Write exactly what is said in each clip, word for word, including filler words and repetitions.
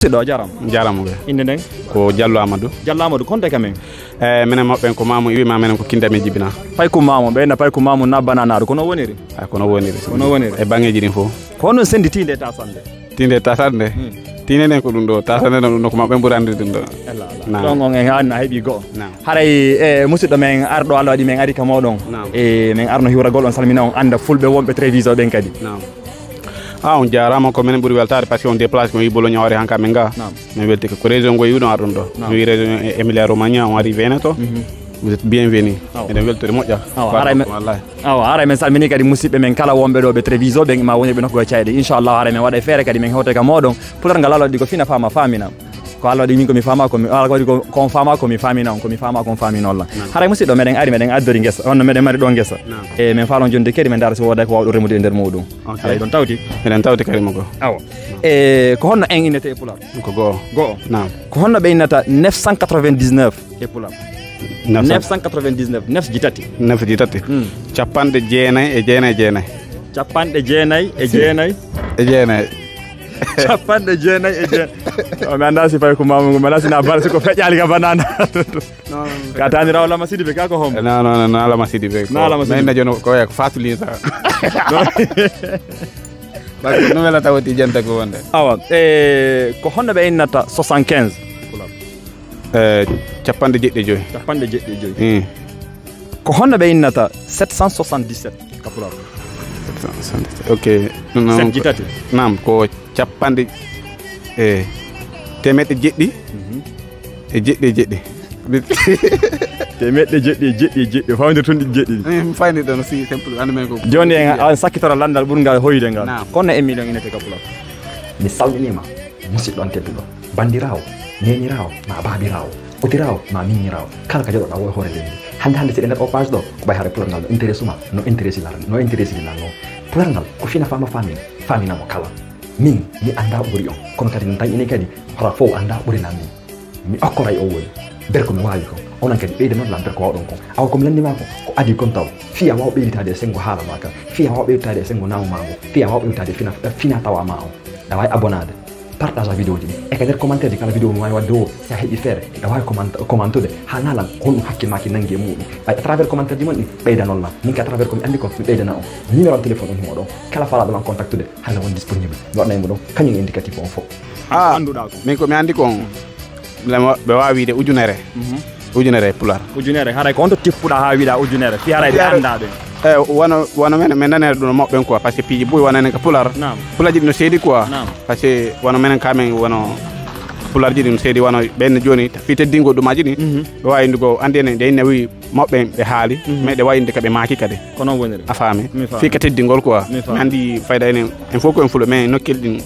Ɗo jaram. Jaram ɓe. Innde nden? Ko Jallo Amadou. Jallo Amadou, konte ka men? Eh, minen mawɓe ɓen ko Mamu iwi ma, minen ko Kindami jibina. Pay ko Mamu, ɓe na pay ko Mamu na bananaru, kono woniri? Ay, kono woniri. Kono woniri. E bangeji ɗin fof. Ko honno sendi tinde ta sande? Tinde ta sande? Hmm. Tinde nden ko ɗum ɗo, ta sande ɗum ɗo ko mawɓe ɓen ɓuri andude ɗum ɗo. Ella, ella. Naam. Ɗon on en an a heɓi go'o. Naam. Haray, eh, musidɗo men arɗo Allah waɗi men ari ka moɗon. Naam. E men arno hiwragol on salmina on anda fulɓe wonɓe Treviso ɓen kadi. Naam. Ah, on jaaraama, ko minen ɓuri weltaade, parce que on déplace ko yi Bologna hoore han ka men ga. Naam. Min welti ko région ngo yiwɗon arɗon ɗo. Naam. Mi wi région Emilia Romagna, on ari Veneto. Mhm. Vous êtes bienvenue. Awa. Eɗen weltori moƴƴa. Awa, haray men, wallahi. Awa, haray men salmini kadi musidɓe men kala wonɓe ɗo ɓe Treviso ɓen ma woni ɓe nokku e cayɗe. Inchallah, haray men waɗa e feere kadi men hewte ka moɗon. Pular ngal Allah waɗi ko fina fama famina. Ko Allah waɗi min ko mi fama ko mi, Allah waɗi ko, ko on fama ko mi famina on, ko mi fama ko on famina Allah. Naam. Haray musidɗo meɗen ari meɗen addori ngesa, on no meɗen mari ɗo ngesa. Naam. E men falon jonde kadi men dara si woda ko wawɗo remude e nder muɗum. Ok. Haray ɗon tawti. Eɗen tawti kadi mo ko. Awa. E ko honno en innete e pular? Ko go'o. Go'o. Naam. Ko honno ɓe innata neuf cent quatre-vingt-dix-neuf e pular? Neuf cent. Neuf cent quatre-vingt-dix-neuf, neuf ji tati. Neuf ji tati. Hmm. Capanɗe jeenayi e jeenayi e jeenayi. Capanɗe jeenayi e jeenayi. E jeenayi. Capanɗe jeenayi e jeenayi. O, mi anndaa si fayi ko maamu ngu, mi anndaa si na bal-, si ko feƴƴaali ka banana. Non, non, non. Ka taani raw Lama Sidibe, ka ko hombo? Non, non, non, non, Lama Sidibe. Non, Lama Sidibe. Mais na jono ko ya ko Fatou Lisa. Ba ko no wela tawti janta ko wonde. Awa, e ko honno ɓe innata soixante-quinze? Eh, capanɗe jeɗɗi e joyi. Capanɗe jeɗɗi e joyi. Hmm. Ko honno ɓe innata sept cent soixante-dix-sept ka Pulaar? Sept cent soixante-dix-sept. Ok. Non, non, sept ji tati. Naam, ko capanɗe, eh, teemeɗɗe jeɗɗi. Mhm. E jeɗɗi e jeɗɗi. Teemeɗɗe jeɗɗi e jeɗɗi e jeɗɗi. Fawde tun ɗi jeɗɗi. Eh, mi fawde ɗon si simple, ande men ko. Jooni en, an sakkitora landal ɓurngal hoyde ngal. Naam. Ko honno un million innete ka Pulaar? Mi salminiima. Musidɗo on tedduɗo, bandiraawo, neeniraawo, ma baabiraawo, otiraawo, ma miñiraawo, kala ka joɗoɗaa woo e hoore leydi. Hannde hannde si eɗen nder o page ɗo, ko ɓay haray pular ngal no intéresse ma, no intéresse lan, no intéresse lan no. Pular ngal ko fina fama famina, famina mo kala. Min, mi anndaa ko ɓuri on, kono kadi min tan ine kadi, hora fof anndaa ɓuri lan min. Mi okkoray o woni. Nder ko mi waawi kon, onon kadi ɓeydanon lan nder ko waawɗon kon. Awa ko mi lanndii ma ko, ko adii kon taw. Fii a waawa ɓeyditaade e senngo haala ma kan, fii a waawa ɓeyditaade e senngo naamu ma ngo, fii a waawa ɓeyditaade e fina, fina tawa ma on. Aɗa waawi abonnaade. Partage a vidéo ji ɗi. E ka nder commentaire ji kala vidéo mo waawi waɗde o, si a heɓi feere, aɗa waawi comment-, commentude, haa naalan ko honɗum hakkil maaki nangi e muɗum. Ɓay à travers commentaire ji mon ɗi, ɓeydanon lan. Min ka à travers ko mi anndi kon, mi ɓeydana on. Numéro am téléphone on himo ɗon. Kala faalaaɗo lan contactude, hannde won disponible. Mi waɗanay mo ɗon, kañum indicatif on fof. Ah, annduɗaa ko. Min ko mi anndi kon, ɓe waawi wiide ujunere. Mhm. Ujunere e pular. Ujunere, haray ko honto tippuɗaa haa wiɗaa ujunere? Fii haray ɓe anndaa ɓe. Eh, wano, wano men, men nanere ɗum no moɓɓen quoi, parce que piiji buy wano enen ka pular. Naam. Pulaji ɗi no seedi quoi. Naam. Parce que wano menen ka men wano pularji ɗi no seedi wano ɓen jooni fii teddingol ɗumaji ɗi. Mhm. Ɓe waawi inndugo anndi enen ɗe inne wi moɓɓen ɓe haali, mhm, mais ɗe waawi innde ka ɓe maaki kadi. Ko non woniri. A faami? Mi faami. Fii ka teddingol quoi. Mi faami. Mi anndi fayda enen, en fof ko en fulo, mais nokkil ɗin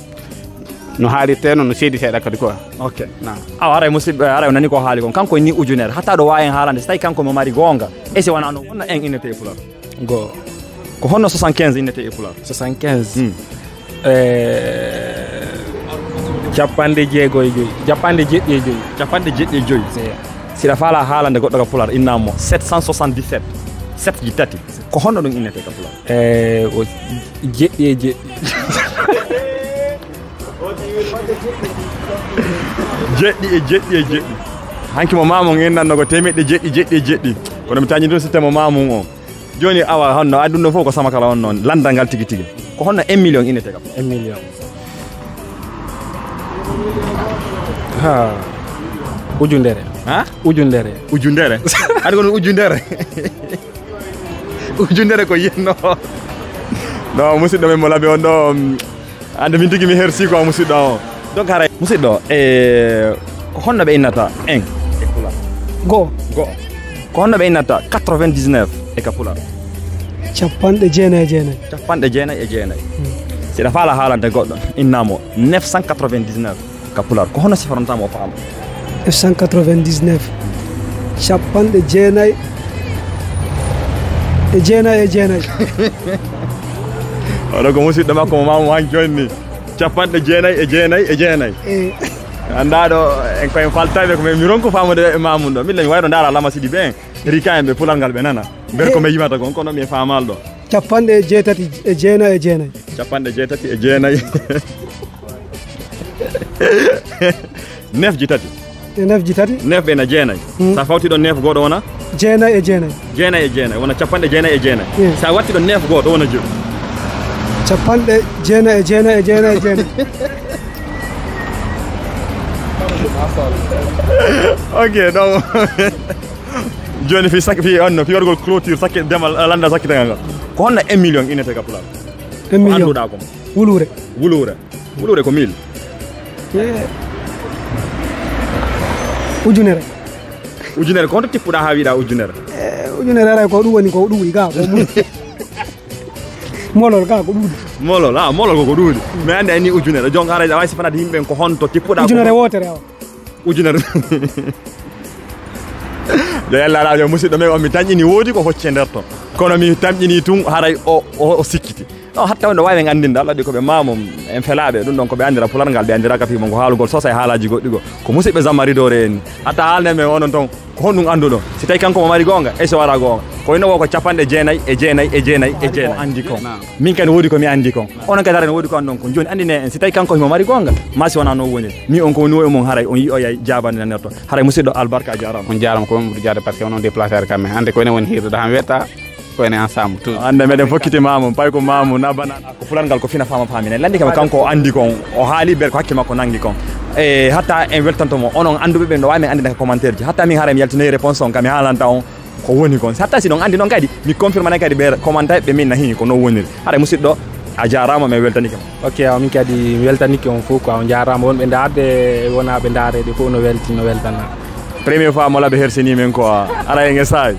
no haalirtee noon, no seedi seeɗa kadi quoi. Ok. Naam. Awa, haray musidɓe, haray o nani ko haali kon. Kanko ni ujunere. Hatta ɗo waawi en haalande, so tawi kanko mo mari goonga. E si wonaa noon, honno un innete e pular? Go. Ko honno soixante-quinze innete e pular? Soixante-quinze? Hmm. Eh, capanɗe jeego e joyi. Capanɗe jeɗɗi e joyi. Capanɗe jeɗɗi e joyi. Eya. Si aɗa faalaa haalande goɗɗo ka pular, innaa mo sept cent soixante-dix-sept. Sept ji tati. Ko honno ɗum innete ka pular? Eh, o jeɗɗi e jeɗɗi. Jeɗɗi e jeɗɗi e jeɗɗi. Hanki mo maamu on innanno ko teemeɗɗe jeɗɗi, jeɗɗi e jeɗɗi. Kono mi tañi ɗum sitte mo maamu on. Jooni awa honno, a ɗum ɗo fof ko sama kala on noon. Landal ngal tigi tigi. Ko honno un million innete ka pular? Un million. Ha. Ujundere. Ha? Ujundere. Ujundere? Haɗa ko ɗum ujundere? Ujundere ko yinno. Non, musidɗo men mo labi on ɗo, mm, ande min tigi mi hersi ko musidɗo o. Donc haray musidɗo, e ko honno ɓe innata un e pular? Go. Go. Ko honno ɓe innata quatre-vingt-dix-neuf e ka pular? Capanɗe jeenayi e jeenayi. Capanɗe jeenayi e jeenayi. Hmm. Si aɗa faalaa haalande goɗɗo, innaa mo neuf cent quatre-vingt-dix-neuf. Ka pular, ko honno siforantaa mo o faama? Neuf cent quatre-vingt-dix-neuf. Capanɗe jeenayi e jeenayi e jeenayi. Oɗo ko musidɗo makko mo maamu han jonni. Capanɗe jeenayi e jeenayi e jeenayi. Eh. Anndaa ɗo, en ko en faltayɓe ko, mais mi ronku faamude e maamu ɗo. Min le mi wayno ndaara Lama Sidi ɓe. Rika en ɓe pular ngal ɓe nana. Nder ko, eh, mi yimata kon, kono mi faamaali ɗo. Capanɗe jeetati e jeenayi e jeenayi. Capanɗe jeetati e jeenayi. Nefji tati. E nefji tati. Nef ɓe na jeenay. Hmm. Sa fawti ɗon nef gooto wona? Jeenay e jeenay. Jeenay e jeenay. Wona capanɗe jeenay e jeenay. Yes. Sa watti ɗon nef gooto wona joyi. Capanɗe jeenay e jeenay e jeenay e jeenay. Ok, donc, joni fi sak-, fi on, fi wargol clôture, sakke demal, landa sakkitangal ngal. Ko honno un million innete ka pulaar? Un million. Ko annduɗa ko? Wuluure. Wuluure. Wuluure ko mille. Eh. Ujunere. Ujunere, ko honto tippuɗa ha wiɗa ujunere? Eh, ujunere aray ko ɗum woni ko ɗuuɗi ga, ko mum. Molol ga ko ɗuuɗi. Molol, ah, molol ko ko ɗuuɗi. Mais ande anni ujunere. Jon haray a wawi sifanade yimɓe ɓen ko honto tippuɗa ko ujunere wootere awa. Ujunere. Yo Allah ala yo musidɗo men on mi tañƴini woodi ko hocci e nder ton. Kono mi tamƴini tun haray o, o, o sikkiti. No hatta wonde wawi en andinde Allah ɗi ko ɓe mamum en felaɓe ɗum ɗon ko ɓe andira pular ngal ɓe andira ka fimo ko haalugol sosa e haalaji goɗɗi goo. Ko musidɓe zamma ridore en. Hatta haalne men onon ton ko honɗum anduɗon? Si tawi kanko mo mari goonga, e so wara goonga. Ko ino wo ko capanɗe jeenay e jeenay e jeenay e jeenay. Andi kon. Naam. Min kadi woodi ko mi andi kon. Onon kadi hara ne woodi ko andon kon. Joni andine en si tawi kanko himo mari goonga. Ma si wona no woni. Mi on ko woni wo e mum haray on yi'oyay jaabande nanerto. Haray musidɗo albarka a jaarama. On jaarama ko on ɓuri jaade parce que onon déplacé kam men. Ande ko ene woni hirde da han wetta. Ko ene ensemble tout. Ande meɗen fokkiti mamu, pay ko mamu na banana. Ko pular ngal ko fina fama famine. Landi kam kanko o andi kon, o haali ber ko hakke makko nangi kon. E hatta en weltanto mo onon anduɓe ɓe no wawi men andinde ka commentaire ji. Hatta min haray mi yaltinoyi réponse on kam mi haalanta on ko woni kon. Hatta si ɗon andi non kadi mi confirmane kadi ɓe commentaire ɓe min na hini ko non woniri. Haray musidɗo a jaarama men weltanike ma. Ok, awa min kadi mi weltanike on fof quoi, on jaarama wonɓe ndaarde e wonaɓe ndaarede fof no welti no weltana. Première fois mo laɓe hersini men quoi. Ara e nge saawi.